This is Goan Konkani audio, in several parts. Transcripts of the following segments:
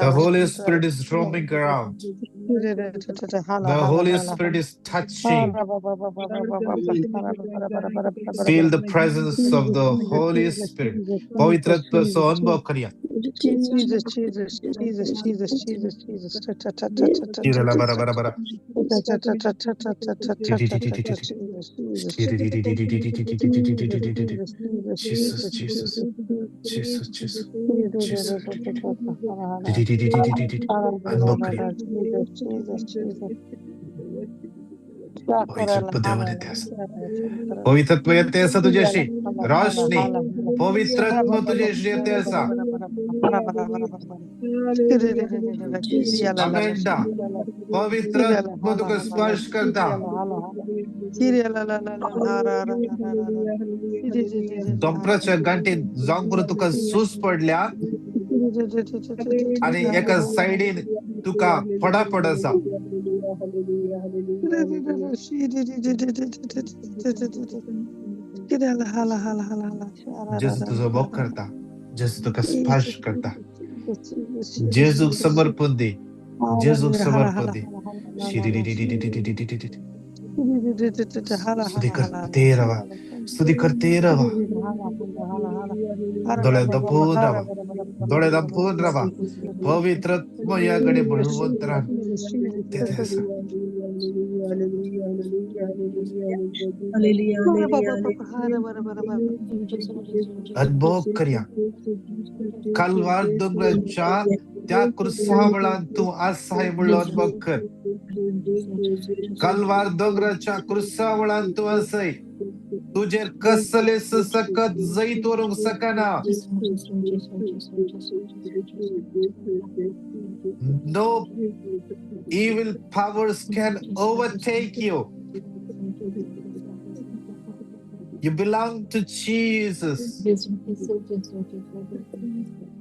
The Holy Spirit is roaming around. The Holy Spirit is touching. Feel the presence of the Holy Spirit. पवित्रत्व अनुभव करिया. Jesus, Jesus, Jesus, Jesus, Jesus, Jesus. चिरला बरा बरा बरा. Jesus, Jesus, Jesus, Jesus, Jesus. अनुभव करिया. पवित्रत्व देवान येते असं. पवित्रत्व येते असं तुझ्याशी. रोशनी पवित्रत्व तुझ्याशी येते असा. अमेंडा पवित्रत्व तुका स्पर्श करता. दोंपराच्या गांठीन जावंक करून तुका सूज पडल्या आणि एका सायडीन तुका फडाफड आसा. जेजू तुजो मोग करता. जेजू तुका स्पर्श करता. जेजूक समर्पण दी. जेजूक समर्पण दी. स्तुती करते रावा. स्तुती करते रावा. दोळे दापून रावा. दोळे दापून रावा. पवित्रत्व ह्या घडये बळवंत रावन तेथे आसा. अनुभव करया. कालवार दोंगराच्या त्या क्रुसावळान तूं आसाय म्हणलो अनुभव कर. कालवार दोंगराच्या क्रुसावळान तूं आसाय. तुजेर कसले सकत जैत व्हरूंक शकना. No evil powers can overtake you. You belong to Jesus.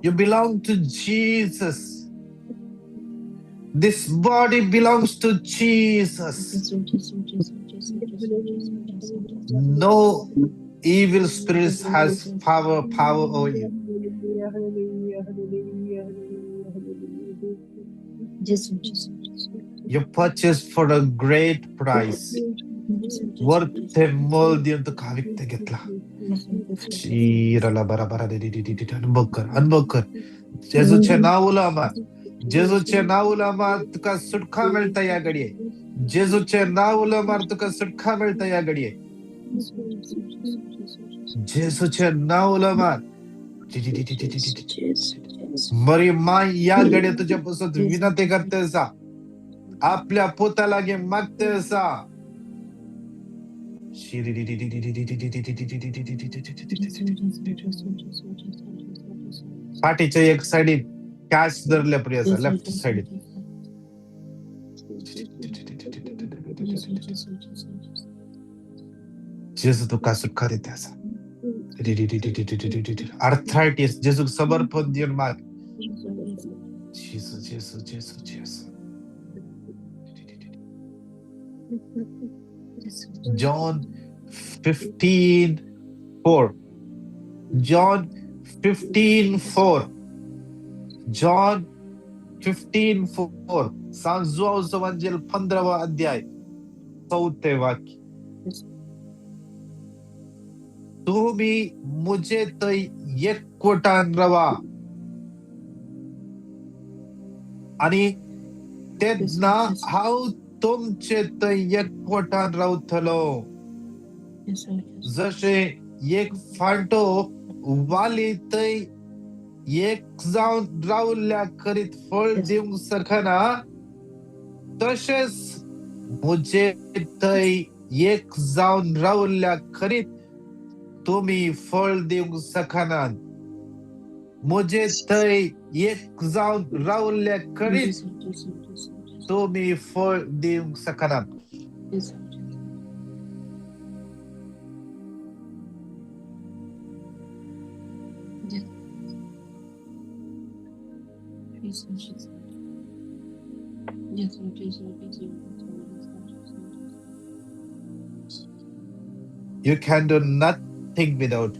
You belong to Jesus. This body belongs to Jesus. No evil spirits has power over you. You purchased for a great price. Worth मोल दिवन तुका विकतें घेतला. शिरला बरा बरा अनुभव कर, अनुभव कर. जेजूचें नांव उलो मार. जेजूचें नांव उलो मार, तुका सुटका मेळटा ह्या घडये. जेजूचें नांव उलो मार, तुका सुटका मेळटा ह्या घडये. जेजूचें नांव उलो मार. मरी माय ह्या घडये तुज्या पासून विनंती करते आसा. आपल्या पुता लागीं मागते आसा. फाटीच्या एक सायडीन कॅच धरले परी आसा, लेफ्ट सायडीन. जेजू तुका सुटका दिता आसा. आर्थरायटीस जेजूक समर्पण दिवन माग. जेजू जेजू जेजू जेजू. John 15:4. John 15:4. John 15:4. San João Evangel 15 अध्याय चौथे वाक्य. तुम्ही मुझे थंय एकवटान रावा आनी तेन्ना हांव तुमचे थंय एकवटान रावतलो. जशें एक फांटो वाली थंय एक जावन रावल्या करीत फळ दिवंक शकना, तशेंच मुझे थंय एक जावन रावल्या करीत तुमी फळ दिवंक शकनात. मुझे थंय एक जावन रावल्या करीत तुमी फळ दिवंक शकनात. You can do nothing without.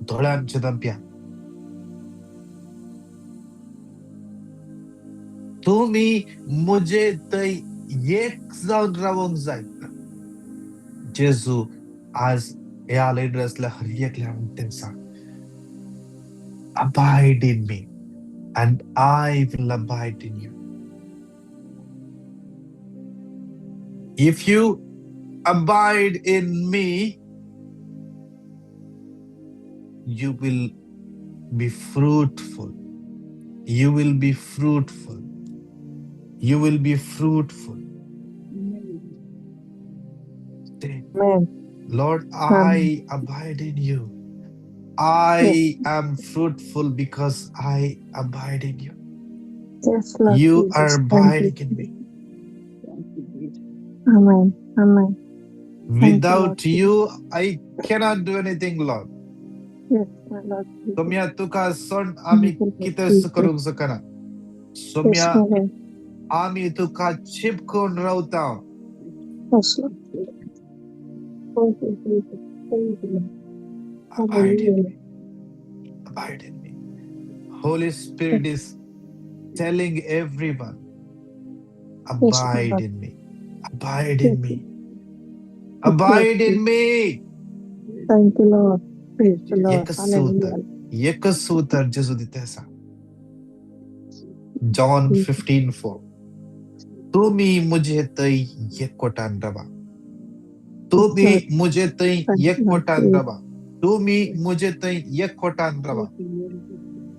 दोळ्यांचे दमप्या. तुमी म्हजे थंय एक जावन रावंक जाय. जेजू आज ह्या लिडर्सला हर एकल्या म्हणटा सांग, abide in me and I will abide in you. If you abide in me, you will be fruitful. You will be fruitful. You will be fruitful. Say, Amen. Lord, Amen. I abide in you. I am fruitful because I abide in you. Yes, Lord You are Jesus. Thank you. abiding in me. Amen. Amen. Thank you, Lord Without Jesus. you, I cannot do anything, Lord. Yes, my Lord Jesus. Saumya तुका सोड आमी Thank you, Lord कितें Jesus. करूंक शकना. Yes, Saumya my Lord. आमी तुका चिपकून रावता. Yes, Lord. Thank you, Jesus. Thank you, Lord. Abide in Hallelujah. me. Abide in me. Holy Spirit is telling everyone, Yes, my abide Lord. in me. Abide Yes, in me. yes, Lord Abide in Jesus. me. Thank you, Lord. Praise the Lord. एकसूतर Hallelujah. एकसूतर जेजू दिता आसा. John Jesus. 15:4. तुमी म्हजे थंय एकवटान रावा. तुमी Lord. म्हजे थंय Thank you, Lord एकवटान Jesus. रावा. तुमी म्हजे थंय एकवटान रावा.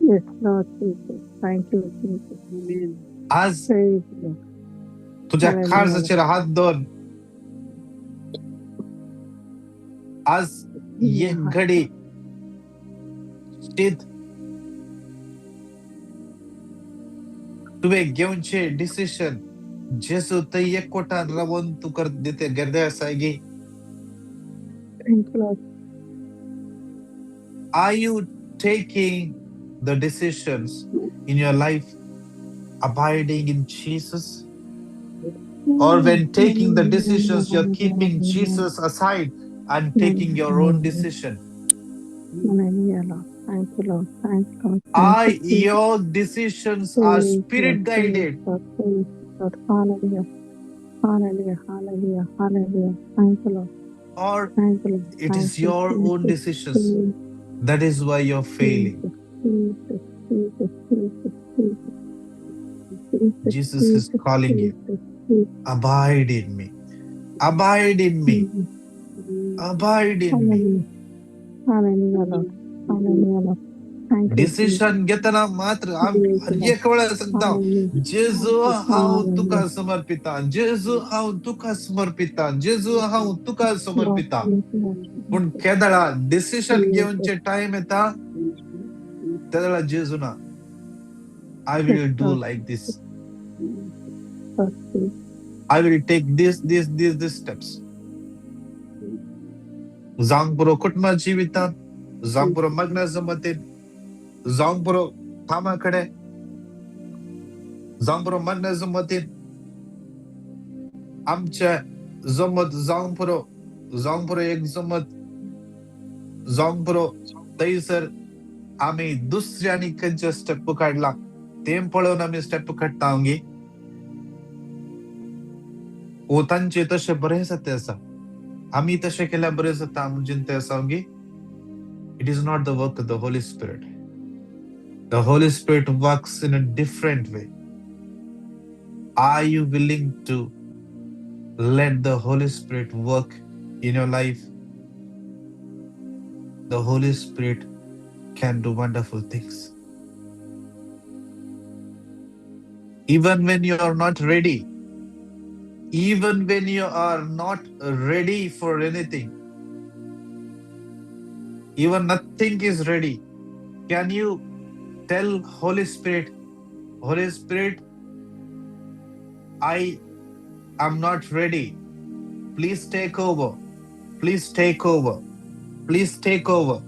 Yes, Lord Jesus. Thank you, Jesus. आज Praise the Lord. तुझ्या Hallelujah. काळजाचेर हात दवर. आज एक घडी चिंत, तुवें घेवचे डिसिशन जेजू थंय एकवटान रावून तुका दिते गरजे आसा गी. Thank you, Lord. Are you taking the decisions in your life abiding in Jesus? Or when taking the decisions, you're keeping Jesus aside and taking your own decision? Hallelujah, Lord. Thank you, Lord. Thank you, Lord. Thank Are you, Jesus. your decisions are Praise the spirit Lord. Praise guided? Lord. Praise Lord. Hallelujah. Hallelujah. Hallelujah. Hallelujah. Thank you, Lord. Or Thank you, Lord. it Thank is you, your own Jesus. decisions? Praise That is why you're failing. Jesus. Jesus. Jesus. Jesus. Jesus. Jesus. Jesus is Jesus. calling you. Jesus. Jesus. Abide in me. Abide in me. Jesus. Abide in me. Hallelujah. Hallelujah, Lord. Hallelujah, Lord. Thank you, Jesus. Decision घेतना मात्र Praise the हर Lord. एक वेळा सांगता, Hallelujah. जेजू हांव तुका Hallelujah. समर्पिता, जेजू हांव तुका समर्पिता, जेजू हांव तुका Lord, समर्पिता. thank you, Lord. पूण केदळा डिसिशन Jesus. घेवचे टायम येता तेदळा जेजू ना, I Yes, will do Lord. like this. Lord, please. I will take this, this, this, this steps. जावंक पुरो कुटुंबा जिवितांत, जावंक पुरो लग्ना जमतीन, जावंक पुरो कामा कडेन, जावंक पुरो मग्ना जमतीन, आमचे जमत जावंक पुरो, जावंक पुरो एक जमत जावंक पुरो थंयसर आमी दुसऱ्यांनी खंयचे स्टेप काडला तें पळोवन आमी स्टेप काडटा आमगे. ओ तांचे तशें बरें जाता आसा, आमी तशें केल्यार बरें जाता म्हूण चिंता आसा आमगे. It is not the work of the Holy Spirit. The Holy Spirit works in a different way. Are you willing to let the Holy Spirit work in your life? The Holy Spirit can do wonderful things. Even when you are not ready, even when you are not ready for anything, even nothing is ready, can you tell Holy Spirit, Holy Spirit, I am not ready. Please take over. Please take over. Please take over.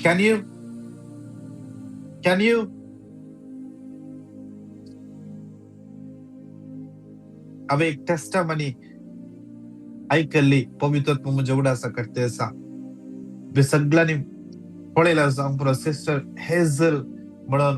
Can you? Can you? हांवें एक टेस्टमनी आयकल्ली पवित्र म्हज्या उडासा करते आसा. सगळ्यांनी पळयला आसा पुरो सिस्टर हेझल म्हणून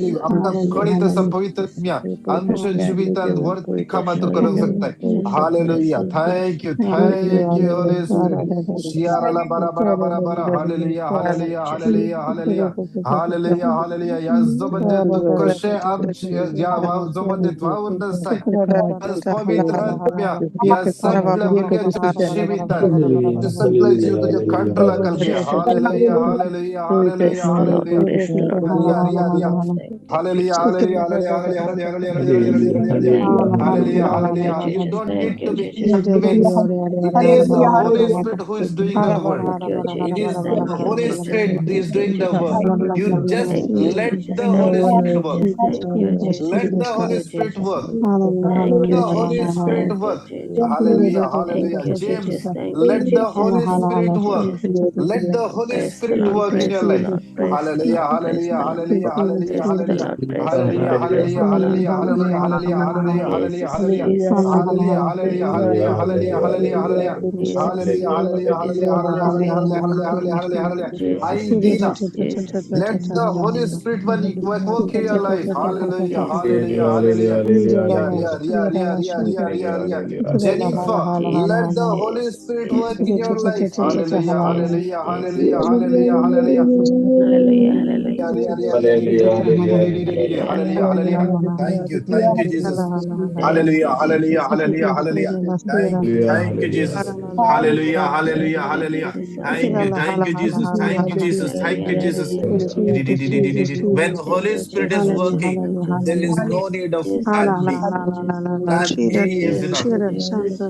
believe. आमकां Hallelujah, कळीत आसा hallelujah. पवित्र आत्म्या आमच्या जिवितांत व्हड कामां तूं करूंक शकताय. Hallelujah. Thank you, thank you Holy Spirit. शियाराला बारा बारा बारा बारा. Hallelujah, hallelujah, hallelujah, hallelujah, hallelujah, hallelujah. ह्या जो म्हणजे तूं कशें आमचे ह्या जो म्हणजे वावुरत आसताय, आज पवित्र आत्म्या ह्या सगळ्या भुरग्यांच्या जिवितांत सगळे जीव तुझ्या कंट्रोला घाल. Hallelujah, hallelujah, hallelujah, hallelujah. Riya Riya Riya. Hallelujah, hallelujah, hallelujah, hallelujah, hallelujah, hallelujah, hallelujah, hallelujah. You don't need to be convinced. It is the Holy Spirit who is doing the work. It is the Holy Spirit is doing the work. You just let the Holy Spirit work. Let the Holy Spirit work. Let the Holy Spirit work. Hallelujah, hallelujah. James, let the Holy Spirit work. Let the Holy Spirit work in your life. Hallelujah, hallelujah, hallelujah, hallelujah, hallelujah. Hallelujah, hallelujah, hallelujah, hallelujah, hallelujah, hallelujah, hallelujah, hallelujah. Hallelujah, hallelujah, hallelujah, hallelujah, hallelujah, hallelujah. Hallelujah, hallelujah, hallelujah, hallelujah, hallelujah, hallelujah, hallelujah, hallelujah. Idina, let the Holy Spirit work, work in your life. Hallelujah, hallelujah, hallelujah. Yeah, yeah, yeah, yeah, yeah, yeah, yeah, yeah. Jennifer, let the Holy Spirit work in your life. Hallelujah, hallelujah, hallelujah, hallelujah, hallelujah. Yeah, yeah, yeah, yeah, hallelujah, hallelujah. Thank you, Jesus. Hallelujah, hallelujah, hallelujah, hallelujah. Thank you, Jesus. Hallelujah, hallelujah, hallelujah. Thank you, Jesus. Thank you, Jesus. Thank you, Jesus. When Holy Spirit is working, there is no need of plan B. Plan A is enough.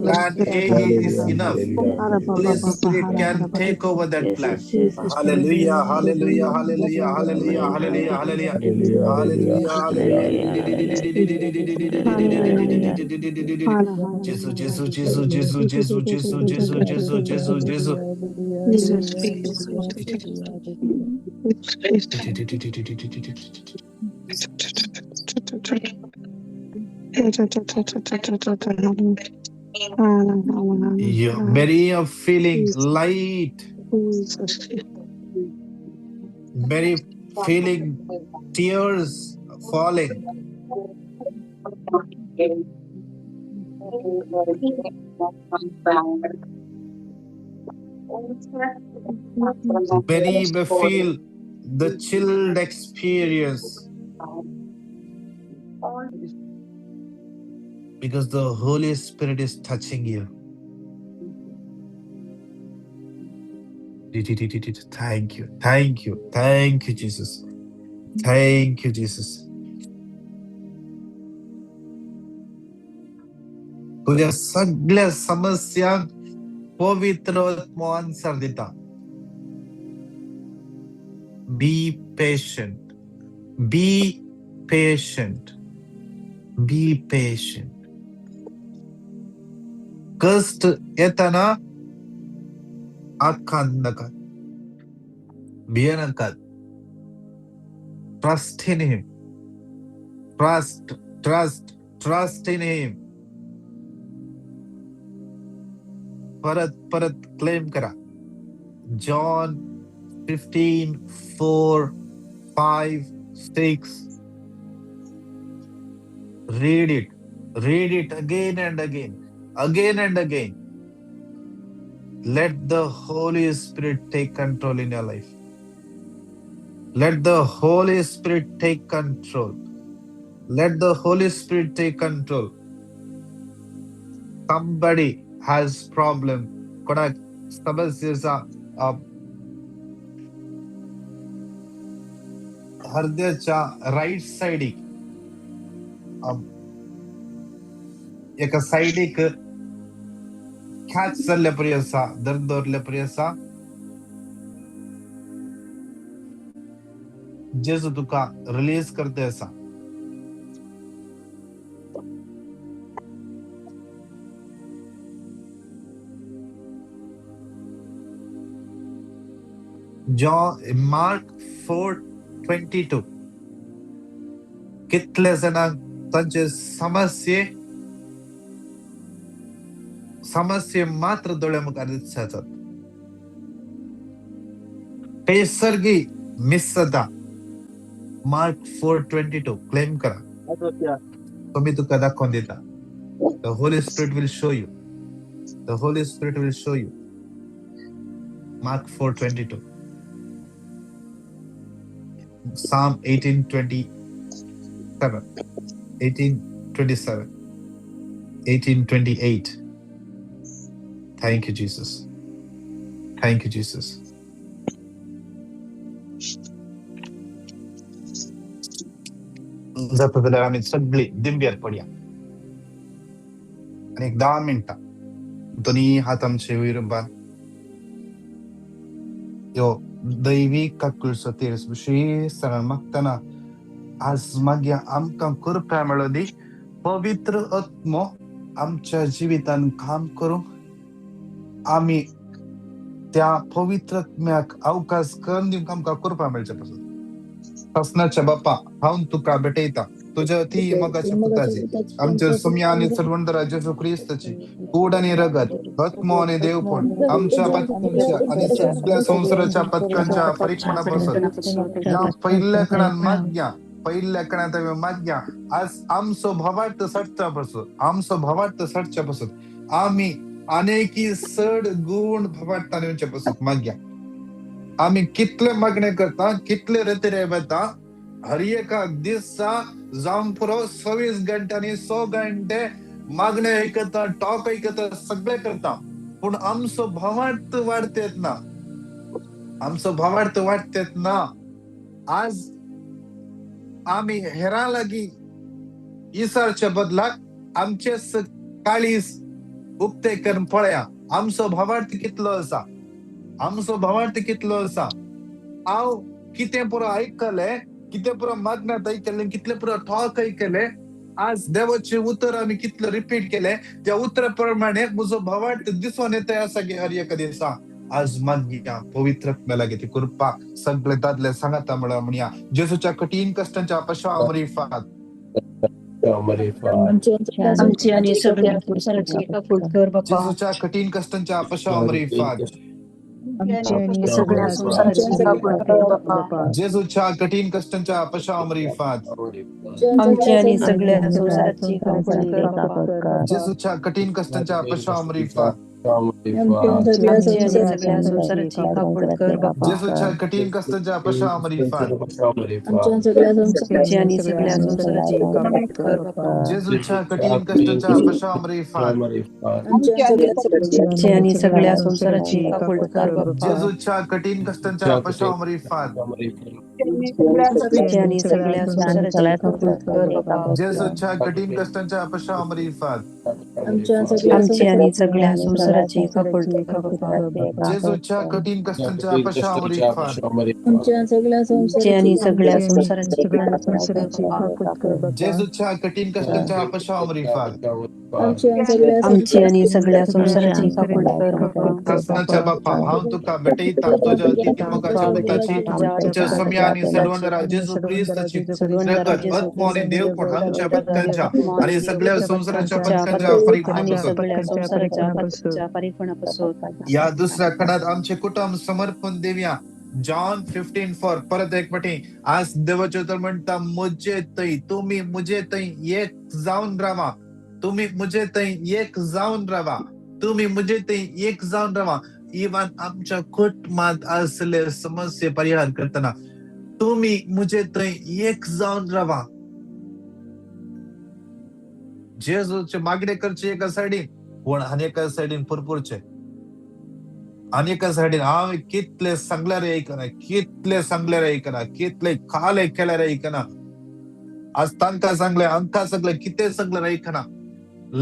Plan A is enough. Holy Spirit can take over that plan. Hallelujah, hallelujah, hallelujah, hallelujah, hallelujah, hallelujah. Hallelujah, hallelujah. Jesus, Jesus, Jesus, Jesus, Jesus, Jesus, Jesus, Jesus, Jesus, Jesus. Jesus, You, many are feeling light, many feeling tears falling, many may feel the chilled experience because the Holy Spirit is touching you. Thank you, thank you, thank you, Jesus. Thank you, Jesus. तुझ्या सगळ्या समस्यांक पवित्र आत्मो आन्सर दिता. Be patient, be patient, be patient. कश्ट येतना आकांत नाकात, भियेनाकात. Trust in Him. Trust, trust, trust in Him. परत परत क्लेम करा. John 15, 4, 5, 6. Read it. Read it again and again. Again and again. Let the Holy Spirit take control in your life. Let the Holy Spirit take control. Let the Holy Spirit take control. Somebody has problem. कोणाक समस्या आसा, हृदयाच्या रायट सायडीक, एका सायडीक ख्याच जाल्ले परी आसा, दर्द दवरले परी आसा. जेजू तुका रिलीज करते आसा. John, Mark 4:22. कितले जाणांक तांचे समस्ये समस्ये मात्र दोळ्या मुखार दिसतात, पेसर्गी मिस जाता. मार्क 4:22 क्लेम करा. तो मी तुका दाखोवन दिता. The Holy Spirit will show you. The Holy Spirit will show you. Mark 4:22. Psalm 18:27, 18:27, 18:28. Thank you, Jesus. Thank you, Jesus. जाता जाल्यार आमी सगळीं दिंब्यार पडया आनी एक 10 मिनटां दोनी हात आमचे वयर बांद. यो दैवी काकुळचो तेर्स विशेष मागतना आज मागीर आमकां कृपा मेळोदी, पवित्र आत्मो आमच्या जिवितान काम करूंक, आमी त्या पवित्र आत्म्याक अवकाश करून दिवंक आमकां कृपा मेळचे पासून. सासणाच्या बापा, हांव तुका भेटयता तुज्या ती मोगाच्या पुताची, आमच्या सोम्या आनी सर्वंदरा जेजू क्रिस्ताची कूड आणि रगत, आत्मो आणि देवपण आमच्या पातकांच्या आणि सगळ्या संसाराच्या पातकांच्या परीक्षणापासून ह्या पहिल्या कणान मागया. पहिल्या कणात आमी मागया, आज आमचो भावार्थ सटच्या पासून, आमचो भावार्थ सटच्या पासून, आमी अनेकी चड गुण भावार्थान येवचे पासून मागया. आमी कितले मागणे करता, कितले रतिरे वता, हर एका दिसा जावंक पुरो 24 घंटे आनी 100 घंटे मागणे आयकता, टॉक आयकता, सगळे करता, पूण आमचो भावार्थ वाडतेत ना, आमचो भावार्थ वाडतेत ना. आज आमी हेरां लागीं इसारच्या बदलाक आमचेच काळीज उक्ते करून पळया, आमचो भावार्थ कितलो आसा, आमचो भावार्थ कितलो आसा. हांव कितें पुरो आयकलें, कितें पुरो मागण्यात आयकलें, कितले पुरो टॉक आयकलें, आज देवाचें उतर आमी कितले रिपीट केलें, त्या उतरा प्रमाणे म्हजो भावार्थ दिसोन येता आसा की हर एका दिसा. आज मागया पवित्र आत्म्या लागीं ती कृपा. सगळे दादले सांगाता म्हणून म्हणया, जेजूच्या कठीण कष्टांच्या पशामरिफात आमची आणि सगळ्या संसाराची काकुळट कर बापा. जेजूच्या कठीण कष्टांच्या पशामरिफात. आमची आणि सगळ्या संसाराची काकुळट कर बापा. जेजूच्या कठीण कष्टांच्या पशामरिफात. आमची आणि सगळ्या संसाराची काकुळट कर बापा. जेजूच्या कठीण कष्टांच्या पशामरिफात. आमची आणि सगळ्या संसाराची काकुळट कर बापा. जेजूच्या कठीण कष्टांच्या पशामरिफात. आमची आणि सगळ्या संसाराची काकुळट कर बापा. जेजूच्या कठीण कष्टांच्या पशामरिफात. आमची आणि सगळ्या संसाराची काकुळट कर बापा. जेजूच्या कठीण कष्टांच्या पशामरिफात. आमची आणि सगळ्या संसाराची काकुळट कर बापा. जेजूच्या कठीण कष्टांच्या पशामरिफात. आमची आणि सगळ्या संसाराची काकुळट कर बापा. जेजूच्या कठीण कष्टांच्या पशामरिफात. आमची आणि सगळ्या संसाराची काकुळट कर बापा. जेजूच्या कठीण कष्टांच्या पशामरिफात. आमची आणि सगळ्या संसाराची काकुळट कर बापा. सासणाच्या बापा, हांव तुका भेटयता तुज्या अति मोगाच्या पुताची, आमच्या सोम्या आणि सर्वंदरा जेजू क्रिस्ताची रगत, आत्मो आणि देवपण आमच्या पातकांच्या आणि सगळ्या संसाराच्या पातकांच्या आणि परिणामापासून सगळ्या संसाराच्या पातकांच्या परिपणापासून या दुसऱ्या खणात आमचे कुटुंब समर्पण देवया. जॉन 15:4 परत एक पटी. आज देवाचे तर म्हणता, मुझे तै तुम्ही मुझे तै एक जाऊन राहा, तुम्ही मुझे तै एक जाऊन राहा, तुम्ही मुझे तै एक जाऊन राहा. इवन आमच्या कुटुंबात असले समस्ये परिहार करताना तुम्ही मुझे तै एक जाऊन राहा. जेजूचे मागणे करचे एका सायडीन, पूण आनी एका सायडीन पुरपुरचे आनी एका सायडीन हांव कितले सांगल्यार आयकना, कितले सांगल्यार आयकना, कितले काले केल्यार आयकना. आज तांकां सांगले, आमकां सांगले, कितें सांगल्यार आयकना.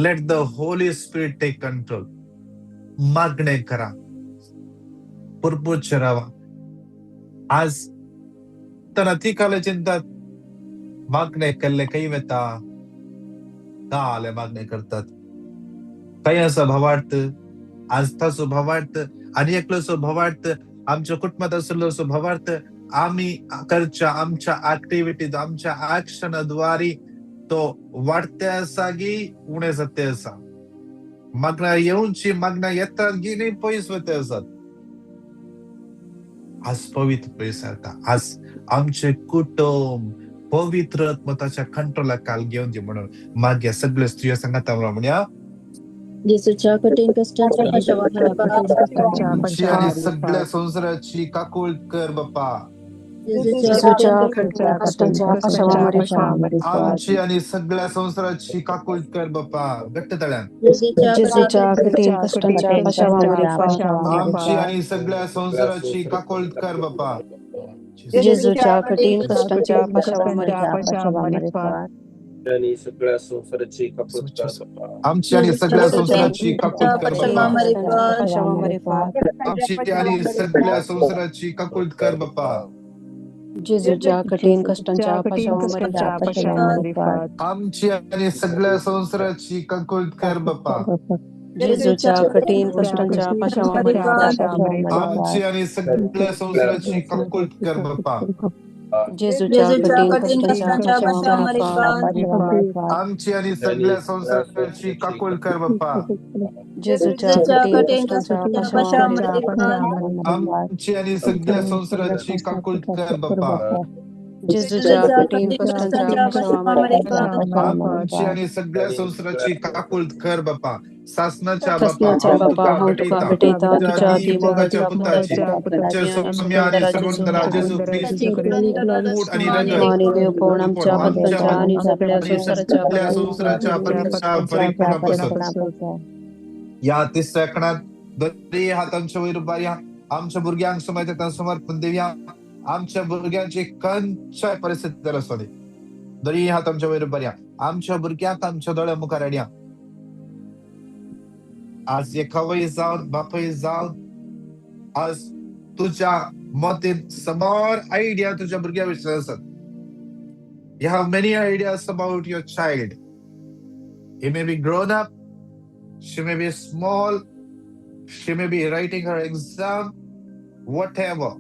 Let the Holy Spirit take control. मागणे करा, पुरपुरचे रावा. आज तर ती काले चिंतात, मागणे केल्ले खंय वता, काले मागणे करतात, खंय आसा भावार्थ. आज ताचो भावार्थ आनी एकलोसो भावार्थ आमच्या कुटुंबात आशिल्लो भावार्थ आमी करच्या आमच्या ऍक्टिव्हिटीज, आमच्या ऍक्शनाद्वारे तो वाडते आसा की उणे जाते आसा. मागणा येवची, मागणा येतात की नाही, पयस वते आसात. आज पवित्र विचारता, आज आमचे कुटुंब पवित्र आत्मताच्या कंट्रोला काल घेवन दी म्हणून मागीर सगळे स्त्रियो सांगता म्हणया. जेजूच्या कठीण कष्टांच्या पाशावामरिफात. आमची आणि सगळ्या संसाराची काकूळ कर बाप्पा. जेजूच्या कठीण कष्टांच्या पाशावामरिफात. आमची आणि सगळ्या संसाराची काकूळ कर बाप्पा. घट्ट तळ्यान. जेजूच्या कठीण कष्टांच्या पाशावामरिफात. आमची आणि सगळ्या संसाराची काकूळ कर बाप्पा. जेजूच्या कठीण कष्टांच्या पाशावामरिफात. आणि सगळ्या संसाराची काकूळ कर बाप्पा. आमची आणि सगळ्या संसाराची काकूळ कर बाप्पा. पाशावामरिफात. आमची आणि सगळ्या संसाराची काकूळ कर बाप्पा. जेजूच्या कठीण कष्टांच्या पाशावामरिफात. आमची आणि सगळ्या संसाराची काकूळ कर बाप्पा. जेजूच्या कठीण कष्टांच्या पाशावामरिफात. आमची आणि सगळ्या संसाराची काकूळ कर बाप्पा. जेजूच्या कठीण कष्टांच्या पाशावामरिफात. आमची आणि सगळ्या संसाराची काकूळ कर बाप्पा. जेजूच्या कठीण कष्टांच्या पाशावामरिफात. आमची आणि सगळ्या संसाराची काकूळ कर बाप्पा. जेजूच्या कठीण कष्टांच्या पाशावामरिफात. आमची आणि सगळ्या संसाराची काकूळ कर बाप्पा. सासनाच्या बाप्पा, सासनाच्या हांव बापा, तुका हांव तुका भेटयता, भेटयता, तुज्या तुज्या अती मोगाच्या अतिमोगाच्या पुताची, पुताची तुज्या आणि सौम्य आणि सुंदरा सर्वोत्तरा जेजू जेजू ख्रिस्त कूट आणि रगत आणि देवपण आमच्या आमच्या बदलांच्या आणि सगळ्या आणि संसाराच्या सगळ्या संसाराच्या परिपूर्ण बसत. या तिसऱ्या खणात दोन्ही हात आमच्या वयर उबारया. आमच्या भुरग्यांक समजतात समर्पण देवया. आमच्या भुरग्यांची खंयच्याय परिस्थिती आसू दी, दोन्ही हात आमच्या वयर उबारया. आमच्या भुरग्यांक आमच्या दोळ्या मुखार हाडया. आज एकावय जावन बापूय जावन आज तुझ्या मतीन समोर आयडिया तुझ्या भुरग्या विशीं आसात. You have many ideas about your child. He may be grown up, she may be small, she may be writing her exam, whatever.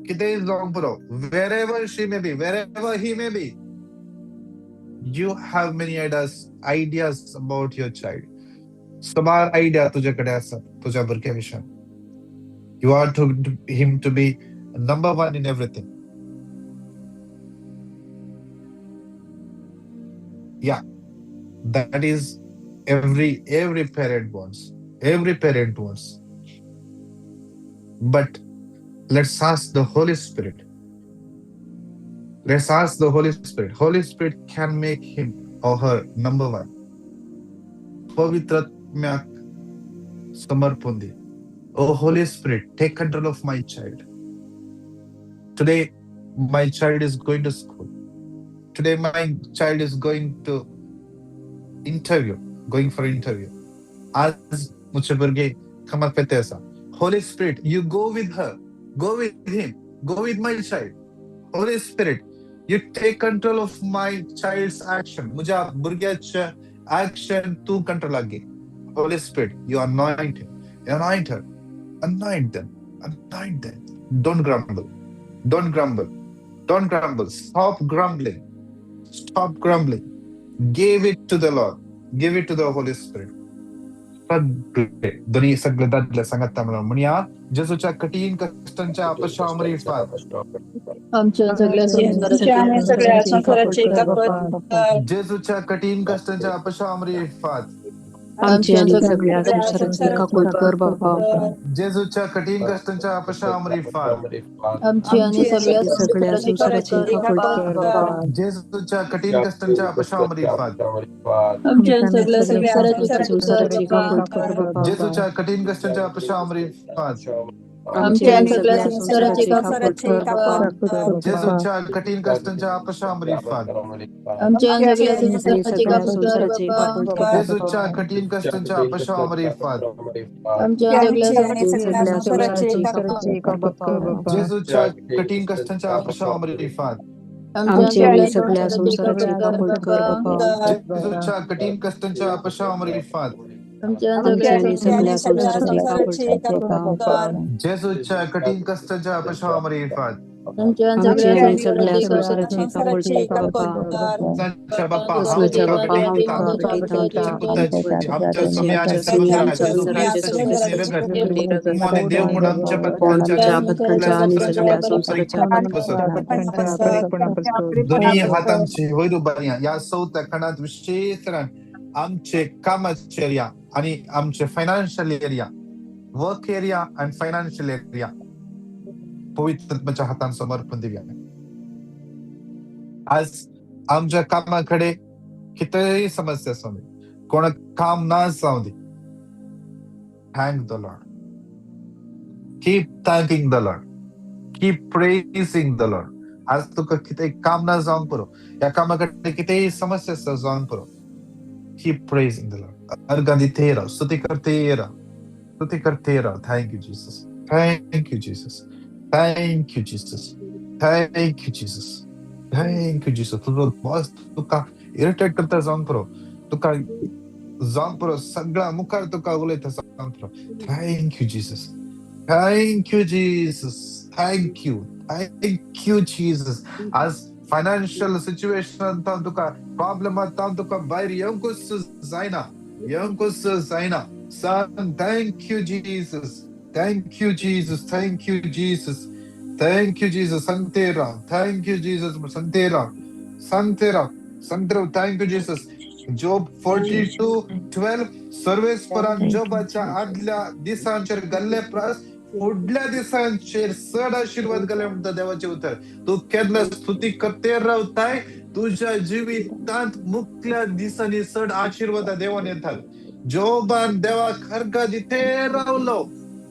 कितेंय जावंक पुरो, wherever she may be, wherever he may be, you have many ideas about your child. सुमार आयडिया तुझ्या कडेन आसात तुझ्या भुरग्या विशीं. You want him to be number one in everything. Yeah, that is every parent wants. Every parent wants. But let's ask the Holy Spirit. Let's ask the Holy Spirit. Holy Spirit can make him or her number one. पवित्र आत्म्याक समर्पण दी. Oh Holy Spirit, take control of my child. Today, my child is going to school. Today, my child is going to interview, going for interview. आज मुझे भुरगे कामाक पेते आसा. Holy Spirit, you go with her, go with him, go with my child. Holy Spirit, you take control of my child's action. म्हज्या भुरग्याच्या action तूं कंट्रोलाक घे. Holy Spirit, you anoint him, you anoint her, anoint them, anoint them. Don't grumble, don't grumble, don't grumble. Stop grumbling, stop grumbling. Give it to the Lord, give it to the Holy Spirit. सगळे दोन्ही सगळे दादले सांगता म्हणून म्हणया. जेजूच्या कठीण कष्टांच्या अपशामरिफात. आमच्या सगळ्या संसाराची आमच्या सगळ्या संसाराची काकूळ कर. जेजूच्या कठीण कष्टांच्या अपशामरिफात. आमची आणि सगळ्या संसाराची काकूळ कर बापा. जेजूच्या कठीण कष्टांच्या अपशामरिफात. आमची आणि सगळ्या सगळ्या संसाराची संसाराची काकूळ कर बापा. जेजूच्या कठीण कष्टांच्या अपशामरिफात. आमच्या आणि सगळ्या संसाराची संसाराची काकूळ काकूळ कर बापा. जेजूच्या कठीण कष्टांच्या अपशामरिफात. आमची आणि सगळ्या संसाराची काकूळ कर बापा. जेजूच्या कठीण कष्टांच्या अपशामरिफात. आमच्या आणि सगळ्या आणि संसाराची सगळ्या काकूळ कर संसाराची बापा. काकूळ कर बापा. जेजूच्या कठीण कष्टांच्या अपशामरिफात. आमच्या आणि सगळ्या सगळ्या संसाराची संसाराची काकूळ कर बापा. जेजूच्या कठीण कष्टांच्या अपशामरिफात. आमची आणि सगळ्या संसाराची काकूळ कर बापा. जेजूच्या कठीण कष्टांच्या अपशामरिफात. आमच्या आमची सगळ्या आणि सगळ्या संसाराची काकूळ कर बापा. जेजूच्या कठीण कष्टांच्या अपशामरिफात. आमच्या आमची सगळ्या आनी सगळ्या संवसाराची संवसाराची काकूळ संवसाराची कर काकूळ बाप्पा. कर. आमच्या बाप्पा हांव कृष्णाच्या तुका बाप्पा हांव भेटयता तुका भेटयता तुझ्या पुताची आमच्या तुझी स्वामी आणि आमच्या स्वामी सर्वंतराचे आणि जेजू संसाराचे ख्रिस्ताची सुख्रिस्ताची निरगत निरगत आणि देव म्हूण आमच्या कोण पत्कांच्या आमच्या आणि पथकांच्या सगळ्या आणि संवसाराच्या सगळ्या संवसाराच्या परिपूर्ण परिपूर्ण दोन्ही हातांचे वयर उबारया ह्या चवथ्या खणांत विशेष तरान आमचे कामाचे एरिया आणि आमचे financial area, work area and financial area पवित्र आत्म्याच्या हातान समर्पण दिवया. आज आमच्या कामा कडेन कितेंय समस्या आसूं दी, कोणाक काम ना जावं दी, thank the Lord, keep thanking the Lord, keep praising the Lord. आज तुका कितें काम ना जावंक पुरो, ह्या कामा कडेन कितेंय समस्या आसा जावंक पुरो, कीप प्रेझिंग the Lord. अर्गां दिते राव, स्तुती करते राव, स्तुती करते राव. Thank you Jesus, thank you Jesus, thank you Jesus, thank you Jesus, thank you Jesus. तुजो बॉस तुका इरिटेट करता जावंक पुरो, तुका जावंक पुरो, सगळ्या मुखार तुका उलयता जावंक पुरो. Thank you Jesus, thank you Jesus, thank you, thank you Jesus. आज फायनान्शियल सिच्युएशन तुका प्रॉब्लेम तुका भायर येवंकूच जायना, येवंकूच जायना. सांग thank you Jesus, thank you Jesus, thank you Jesus, thank you Jesus. सांगते राव thank you Jesus, सांगते राव, सांगते राव, सांगते राव thank you Jesus. Job 42:12 सर्वेस्परान जोबाच्या आदल्या दिसांचेर गल्ले प्रास फुडल्या दिसांचेर चड आशीर्वाद घाले म्हणटा देवाचें उतर. तूं केन्ना स्तुती करते रावताय, तुज्या जिवितांत मुखल्या दिसांनी चड आशीर्वाद देवान येतात. जोबान देवाक अर्गां दिते रावलो,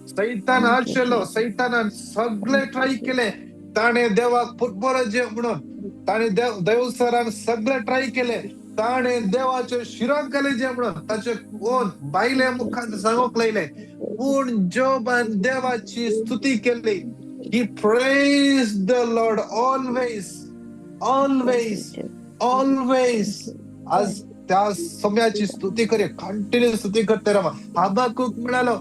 सैतान आशिल्लो, सैतानान सगळे ट्राय केले, ताणें देवाक फुटबॉलाचे म्हणून ताणें देवसरान सगळे ट्राय केले, ताणें देवाचे शिरांक घालेचे म्हणून ताचे कोण बायले मुखार सांगूंक लायले, पूण जोबान देवाची स्तुती केली. He praised the Lord always, always, always. आज त्या सम्याची स्तुती करे, कंटिन्यू स्तुती करते रावा. हबाकूक म्हणालो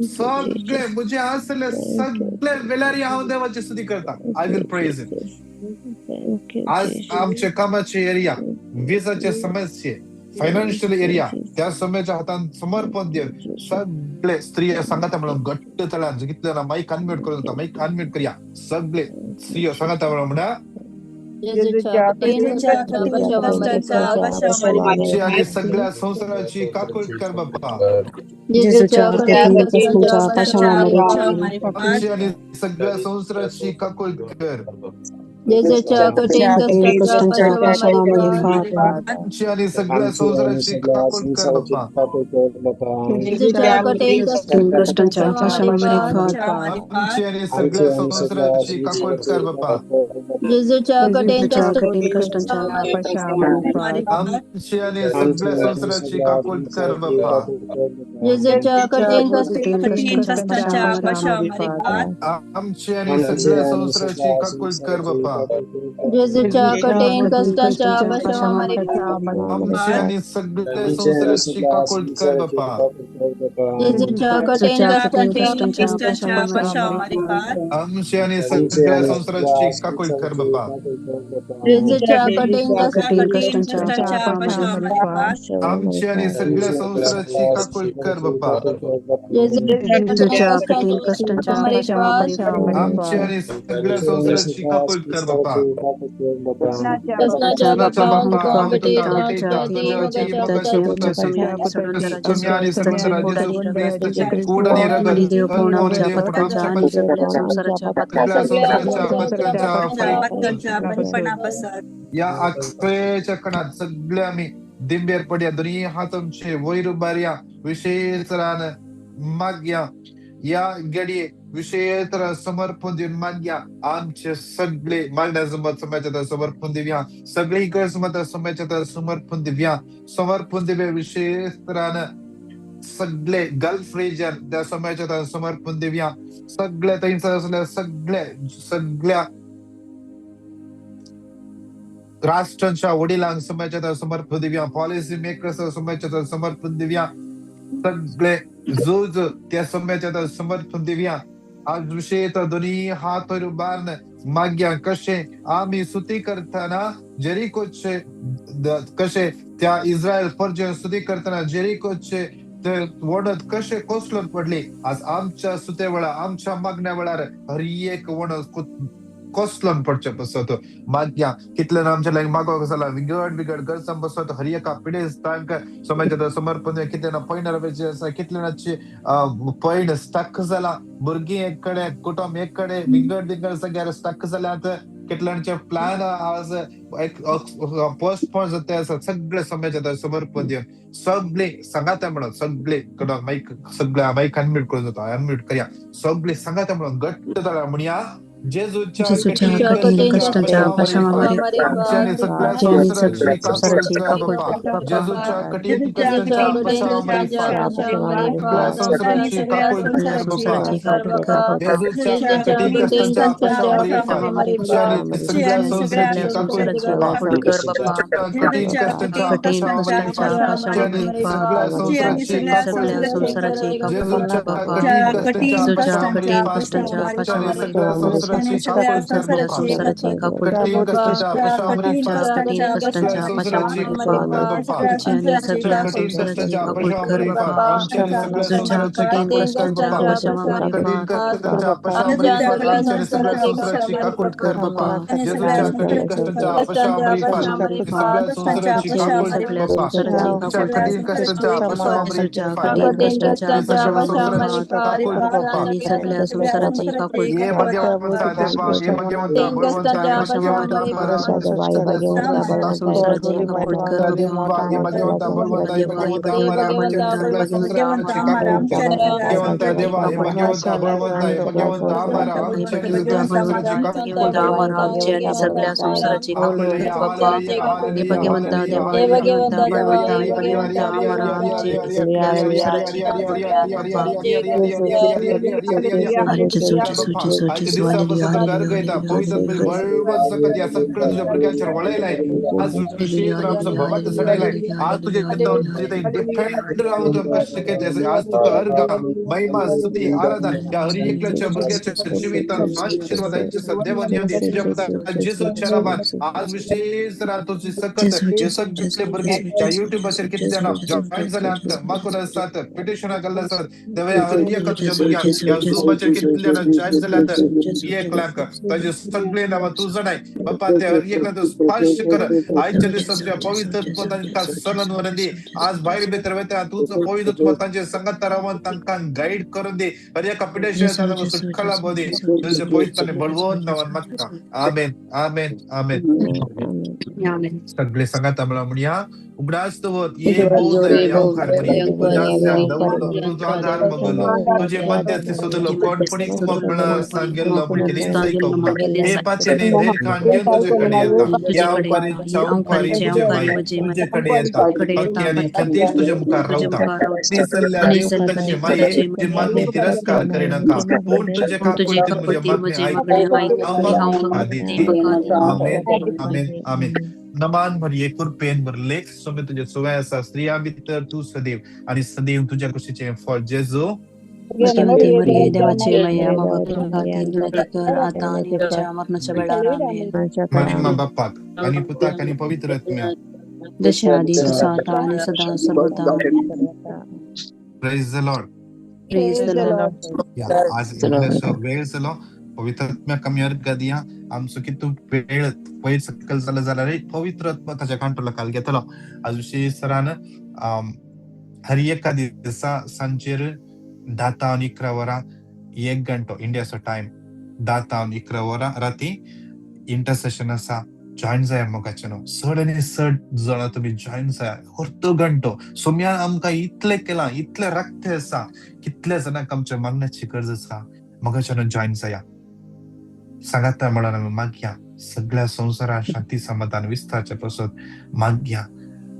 सगळे म्हजे आसले सगळे वेळारी हांव देवाची स्तुती करता. I will praise him. आज आमचे कामाचे एरिया, विजाचे समस्ये, फायनान्शियल एरिया त्या सम्याच्या हातान समर्पण देव. सगळे स्त्रिया सांगता म्हणून घट्ट तळान कितले माईक अनम्यूट करून जाता, माईक अनम्यूट करया. सगळे स्त्रियो सांगता म्हणून म्हणा आमची आणि सगळ्या संसाराची काकूळ कर बाप्पा. जेजूच्या कठीण कष्टांच्या पाशामारी आमची आणि सगळ्या संसाराची काकूळ कर. जेजूच्या कठीण कठीण कष्टांच्या कष्टांच्या पाशामारी आमची आणि सगळ्या संसाराची काकूळ कर बाप्पा. जेजूच्या कठीण कठीण कष्टांच्या पाशामारी आमची आणि सगळ्या संसाराची काकूळ कर बाप्पा. जेजूच्या कठीण जेजूच्या कठीण कष्टांच्या आमची आणि सगळ्या संसाराची काकूळ कर बाप्पा. जेजूच्या कठीण कठीण कठीण कष्टांच्या कष्टांच्या पाशामारी पाशामारी आमची आणि सगळ्या संसाराची काकूळ कर बाप्पा. जेजूच्या कठीण कठीण कष्टांच्या कष्टांच्या पाशामारी पाशामारी आमची आणि सगळ्या संसाराची काकूळ कर बाप्पा. जेजूच्या कठीण जेजूच्या कठीण कष्टांच्या कष्टांच्या कष्टांच्या पाशामारी पाशामारी आमची आणि सगळ्या संसाराची काकूळ कर बाप्पा. जेजूच्या कठीण कठीण कठीण कष्टांच्या कष्टांच्या पाशामारी पाशामारी आमची आणि सगळ्या संसाराची काकूळ कर बाप्पा. जेजूच्या कठीण कष्टांच्या पाशामारी आमची आणि सगळ्या संसाराची काकूळ कर बाप्पा. कृष्णाच्या कृष्णाच्या बाप्पा बाप्पा तुका हांव तुका भेटयता भेटयता तुझ्या तुझ्या मोगाच्या मोगाच्या पुताची पुताची स्वामी आणि सर्वंतरा जेजू ख्रिस्ताची कूड आणि आणि रगत देव कोण आणि आमच्या देव कोण पथकांच्या आमच्या आणि सगळ्या संसाराच्या सगळ्या पथकांच्या संसाराच्या पथकांच्या पत्करच्या परिपणापासत या आख्याच्या कणात सगळे आम्ही दिंबेर पडया, दोन्ही हात आमचे वयर उबारया, विशेष तरान मागया. या घडये विशेष तरा समर्पण दिवन मागया. आमचे सगळे मागण्या समज समाजाच्या समर्पण दिवया, सगळे गरज समाजाच्या समर्पण दिवया, समर्पण दिवया. विशेष तरान सगळे गल्फ रिजन त्या समाजाच्या समर्पण दिवया. सगळे थंयसर असल्या सगळे सगळ्या राष्ट्रांच्या वडिलांक समाजाच्या समर्पण दिवया, पॉलिसी मेकर्स समाजाच्या समर्पण दिवया, सगळे झूज त्या समाजाच्या समर्पण दिवया. आज विशेष दोन्ही हात वयर उबारून मागया कशें आमी स्तुती करतना जेरिकोचे कशें त्या इस्रायल परजे स्तुती करतना जेरिकोचे ते वणत कशें कोसळून पडली. आज आमच्या स्तुते वेळार, आमच्या मागण्या वेळार हर एक वणत कोसळून पडचे पसत मागया. कितले आमच्या लागीं मागोवंक जाला विंगड विंगड गरजां बसत हर एका पिडेस्तांक समाजाच्या समर्पण कितले ना पयण वेचे आसा, कितले नाची पयण स्टक जाला, भुरगीं एक कडेन, कुटुंब एक कडेन, विंगड विंगड जाग्यार स्टक जाल्यात. कितल्यांचे प्लॅन आज एक पोस्टपोन जाता आसा. सगळे समाजाच्या समर्पण दिवन सगळे सांगाता म्हणून सगळे मायक सगळे मायक अनम्यूट करून जाता, अनम्यूट करया. सगळे सांगाता म्हणून घट्ट जाला म्हणया, जेजूच्या जेजूच्या कठीण कठीण कश्टांच्या कश्टांच्या पाशामारी पाशामारी आमच्या सगळ्या आमच्या संवसाराची सगळ्या काकूळ संवसाराची कर काकूळ बाप्पा. कर बाप्पा. जेजूच्या कठीण कश्टांच्या पाशामारी सगळ्या संवसाराची काकूळ सगळ्या कर बाप्पा. संवसाराची काकूळ कर बाप्पा. जेजूच्या कठीण कश्टांच्या पाशामारी आमच्या सगळ्या सगळ्या संवसाराची काकूळ संवसाराची कर काकूळ बाप्पा. कर बाप्पा. कठीण कश्टांच्या कठीण पाशामारी कश्टांच्या पाशामारी सगळ्या संवसाराची काकूळ सगळ्या कर संवसाराची काकूळ जेजूच्या कर बाप्पा. कठीण कश्टांच्या जेजूच्या पाशामारी कठीण कश्टांच्या पाशामारी सगळ्या संवसाराची काकूळ कर सगळ्या बाप्पा. संवसाराची काकूळ कठीण कर कश्टांच्या पाशामारी कठीण सगळ्या कश्टांच्या संवसाराची पाशामारी काकूळ कर बाप्पा. आमच्या सगळ्या कठीण संवसाराची कश्टांच्या काकूळ कर पाशामारी बाप्पा. आमच्या सगळ्या जेजूच्या संवसाराची कठीण काकूळ कर कश्टांच्या बाप्पा. पाशामारी कठीण कश्टांच्या पाशामारी आमच्या सगळ्या संवसाराची काकूळ कर बाप्पा. जेजूच्या कठीण कश्टांच्या पाशामारी सगळ्या संवसाराची आमच्या काकूळ कर सगळ्या बाप्पा. संवसाराची काकूळ कर कठीण कश्टांच्या पाशामारी जेजूच्या कठीण कश्टांच्या सगळ्या पाशामारी संवसाराची काकूळ कर बाप्पा. आणि सगळ्या संवसाराची काकूळ ये कर भाग्यवंता देवा, ये भाग्यवंता बळवंता, ये भाग्यवंता अमरा, संवसाराची काकूळ कर बाप्पा. देवा, ये भाग्यवंता बळवंता, ये भाग्यवंता अमरा, आमच्या सगळ्या संवसाराची काकूळ कर. भाग्यवंता देवा, हे भाग्यवंता बळवंता, हे भाग्यवंता अमरा, आमच्या सगळ्या संवसाराची काकूळ कर. आमची आणि सगळ्या संवसाराची काकूळ कर हालेलुया, बाप्पा. हालेलुया, हे हालेलुया, भगवंता हालेलुया, देवा, हे हालेलुया. भगवंता बळवंता, हे भगवंता अमरा, आमची आणि सगळ्या संवसाराची काकूळ कर बाप्पा. आणि जेजू जेजू जेजू आजच्या जेजू दिसा हालेलुया बसत हालेलुया गारगयता हालेलुया पवित्र बळवंत सकत या सगळं तुझ्या भुरग्यांचेर वळयलाय. आज विशेष आमचो भवात चडयलाय. आज तुझे डिपेंड रावन तूं आमकां शिकयता. आज तुका अर्घ महिमा स्तुती आराधन या हर एकल्याच्या भुरग्याच्या जिवितांत आशीर्वादांचे सदैवान येवं दी. तुझ्या पुता जेजूच्या नांवान आज विशेष तुझी सकत जेजू हे जेजू सगळे जेजू भुरगे जेजू ज्या जेजू युट्यूबाचेर जेजू कितले जाणां जेजू जॉईन जाल्यात, मागून आसात, पिटिशनां घाल्ले आसात, देवा हर एका तुझ्या जेजू भुरग्यांक जेजू ह्या जेजू झुमाचेर जेजू कितले जाणां जेजू जॉईन जाल्यात, जेजू जेजू एकल्याक ताजे सगळे नांवां तूं जाणाय बापा, ते हर एकल्याक तूं स्पर्श कर. आयच्या दिसा तुझ्या पवित्र आत्मो तांकां चलून व्हरून दी. आज भायर भितर वता तूंच पवित्र आत्मो तांचे संगत रावन तांकां गायड करून दी. हर एका पिडेशन जेजू जेजू सुटका जेजू लाभो दी. जेजू तुझ्या जेजू पवित्र आनी जेजू बळवंत जेजू नांवान मागता, जेजू. आमेन, आमेन, आमेन. आमेन. सगळे सांगात आमला म्हणया, उगडास दवर ये भोव दयाळी मुखार म्हणी तुज्या आसऱ्यान दवरलो, तुजो आधार मागलो, तुजे मध्यस्थी सोदलो, कोणपणी कुमकळा सांगेल्लो म्हण कितें आयकोंक ना. हे पात्याने धैर्य घेवन तुजे कडेन येता, ह्या अंवकारीच्या अंवकारी म्हजे माये तुजे कडेन येता, भक्ती आनी खंतीश तुज्या मुखार रावता. नी सल्ल्या देवताचे माये जी मागणी तिरस्कार करिनाका, पूण तुजे काकुळतीन म्हजें मागणें आयक, हांव मागता दी. आमेन, आमेन, आमेन. नमान भरये कृपेन भरले सोमे तुझे सुवाय आसा, स्त्रिया भितर तूं सदैव आनी सदैव तुज्या कुशीचें फळ जेजू. भगवती मरिये देवाचे माये, आम्हा पापां खातीर विनंती कर आता आणि आमच्या मरणाच्या वेळार. आमेन. महिमा बापाक आनी पुताक आनी पवित्र आत्म्याक, जसे आधी तसं आता आणि सदा सर्वदा. आमेन. Praise the Lord. Praise the Lord. या आज इल्लोसो वेळ जालो. पवित्र आत्म्याक आमी अर्घ दिया. आमचो कितू वेळ पयर सकयल जालो जाल्यार पवित्र आत्मा ताच्या कंट्रोला खाल घेतलो. आज विशेष सरान हर एका दिसा सांजेर 10 तावन 11 वरां 1 घंटो इंडियाचो टायम 10 तावन 11 वरां राती इंटरसेशन आसा. जॉईन जाया मोगाचे न्हू, चड आनी चड जाणां तुमी जॉईन जाया. अर्द घंटो सोम्यान आमकां इतलें केलां, इतलें रक्त आसा, कितल्या जाणांक आमच्या मागण्याची गरज आसा. मोगाचे न्हू जॉईन जाया. सांगाता म्हणून आमी मागया सगळ्या संवसारात शांती समाधान विस्तारचे पासत मागया.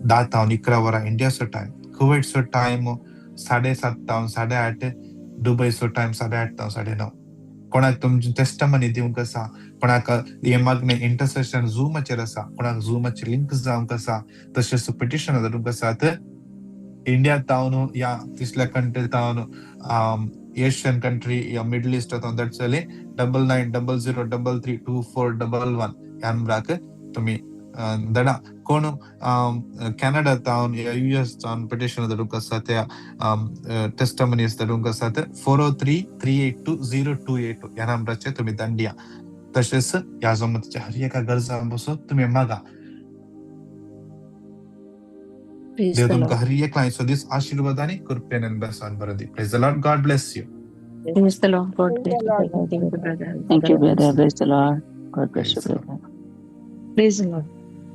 10 तावन 11 वरां इंडियाचो टायम, कुवेटचो टायम 7:30 तावन 8:30, दुबयचो टायम 8:30 तावन 9:30. कोणाक तुमची टेस्टमनी दिवंक आसा, कोणाक हे मागणें इंटरसेशन झुमाचेर आसा, कोणाक झुमाचेर लिंक जावंक आसा, तशेंच पिटिशन धाडूंक आसात इंडिया तावन या तिसल्या कंट्री तावन एशियन कंट्री या मिडल ईस्ट तावन धाडचे जाल्यार 9900332411 ह्या नंबराक तुमी धाडा. कोण कॅनडा तावन या युएस तावन पिटिशन धाडूंक आसा, त्या टेस्टमनीज धाडूंक आसात, 4033820282 ह्या नंबराचेर तुमी धाडया. तशेंच ह्या जमतीच्या हर एका गरजां बसून तुमी मागा. Praise देव the तुमकां Lord. हर एकल्याचो दीस आशिर्वाद आनी कृपेन बसान बरो दी. Praise the Lord. God bless you. Praise the Lord. God Praise bless the you, Lord. brother. Thank you, brother. Thank you, brother. Praise the Lord. God bless you, Praise the Lord. brother. Praise the Lord.